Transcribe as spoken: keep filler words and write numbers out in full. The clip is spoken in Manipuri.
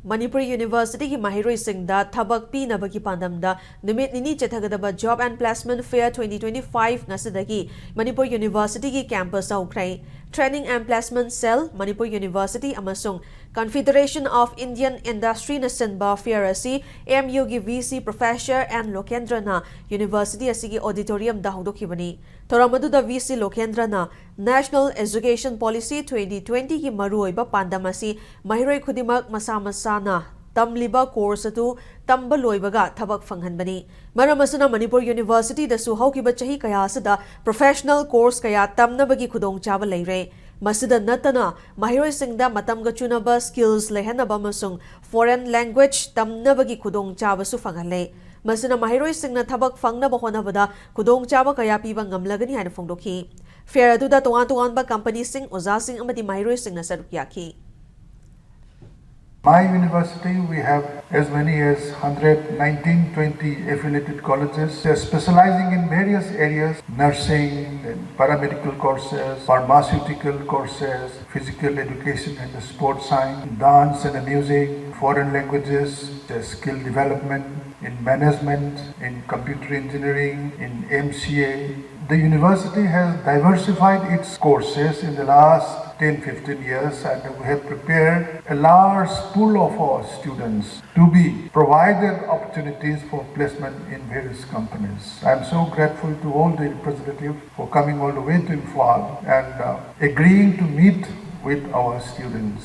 ꯃꯅꯤꯄꯨꯔ ꯌꯨꯅꯤꯚꯔꯁꯤꯇꯤꯒꯤ ꯃꯍꯩꯔꯣꯏꯁꯤꯡꯗ ꯊꯕꯛ ꯄꯤꯅꯕꯒꯤ ꯄꯥꯟꯗꯝꯗ ꯅꯨꯃꯤꯠ ꯅꯤꯅꯤ ꯆꯠꯊꯒꯗꯕ Job and Placement Fair twenty twenty-five ꯉꯁꯤꯗꯒꯤ ꯃꯅꯤꯄꯨꯔ ꯌꯨꯅꯤꯚꯔꯁꯤꯇꯤꯒꯤ campus ꯍꯧꯈ꯭ꯔꯦ꯫ Training and Placement Cell, Manipur university ꯑꯃꯁꯨꯡ Confederation of Indian Industryꯅ ꯁꯤꯟꯕ fair ꯑꯁꯤ M Uꯒꯤ V C Professor N ꯂꯣꯀꯦꯟꯗ꯭ꯔꯅ ꯌꯨꯅꯤꯚꯔꯁꯤꯇꯤ ꯑꯁꯤꯒꯤ auditoriumꯗ ꯍꯧꯗꯣꯛꯈꯤꯕꯅꯤ꯫ ꯊꯧꯔꯝ ꯑꯗꯨꯗ V C ꯂꯣꯀꯦꯟꯗ꯭ꯔꯅ National Education Policy twenty twentyꯒꯤ ꯃꯔꯨꯑꯣꯏꯕ ꯄꯥꯟꯗꯝ ꯑꯁꯤ ꯃꯍꯩꯔꯣꯏ ꯈꯨꯗꯤꯡꯃꯛ ꯃꯁꯥ ꯃꯁꯥꯅ ꯇꯝꯂꯤꯕ course ꯑꯗꯨ ꯇꯝꯕ ꯂꯣꯏꯕꯒ ꯊꯕꯛ ꯐꯪꯍꯟꯕꯅꯤ꯫ ꯃꯔꯝ ꯑꯁꯤꯅ ꯃꯅꯤꯄꯨꯔ ꯌꯨꯅꯤꯚꯔꯁꯤꯇꯤꯗꯁꯨ ꯍꯧꯈꯤꯕ ꯆꯍꯤ ꯀꯌꯥ ꯑꯁꯤꯗ professional course ꯀꯌꯥ ꯇꯝꯅꯕꯒꯤ ꯈꯨꯗꯣꯡꯆꯥꯕ ꯂꯩꯔꯦ꯫ ꯃꯁꯤꯗ ꯅꯠꯇꯅ ꯃꯍꯩꯔꯣꯏꯁꯤꯡꯗ ꯃꯇꯝꯒ ꯆꯨꯅꯕ skills ꯂꯩꯍꯟꯅꯕ ꯑꯃꯁꯨꯡ foreign language ꯇꯝꯅꯕꯒꯤ ꯈꯨꯗꯣꯡꯆꯥꯕꯁꯨ ꯐꯪꯍꯜꯂꯦ꯫ ꯃꯁꯤꯅ ꯃꯍꯩꯔꯣꯏꯁꯤꯡꯅ ꯊꯕꯛ ꯐꯪꯅꯕ ꯍꯣꯠꯅꯕꯗ ꯈꯨꯗꯣꯡꯆꯥꯕ ꯀꯌꯥ ꯄꯤꯕ ꯉꯝꯂꯒꯅꯤ ꯍꯥꯏꯅ ꯐꯣꯡꯗꯣꯛꯈꯤ꯫ Fair ꯑꯗꯨꯗ ꯇꯣꯉꯥꯟ ꯇꯣꯉꯥꯟꯕ companyꯁꯤꯡ, ꯑꯣꯖꯥꯁꯤꯡ ꯑꯃꯗꯤ ꯃꯍꯩꯔꯣꯏꯁꯤꯡꯅ ꯁꯔꯨꯛ ꯌꯥꯈꯤ꯫ My university, we have as many as hundred, nineteen, twenty affiliated colleges, uh, specializing in various areas, nursing, and paramedical courses, pharmaceutical courses, physical education and sports science, dance and music, foreign languages, uh, skill development, in management, in computer engineering, in M C A. The university has diversified its courses in the last ten, fifteen years, and we have prepared a large pool of our students to be provided opportunities for placement in various companies. I am so grateful to all the representatives for coming all the way to Imphal and, uh, agreeing to meet with our students.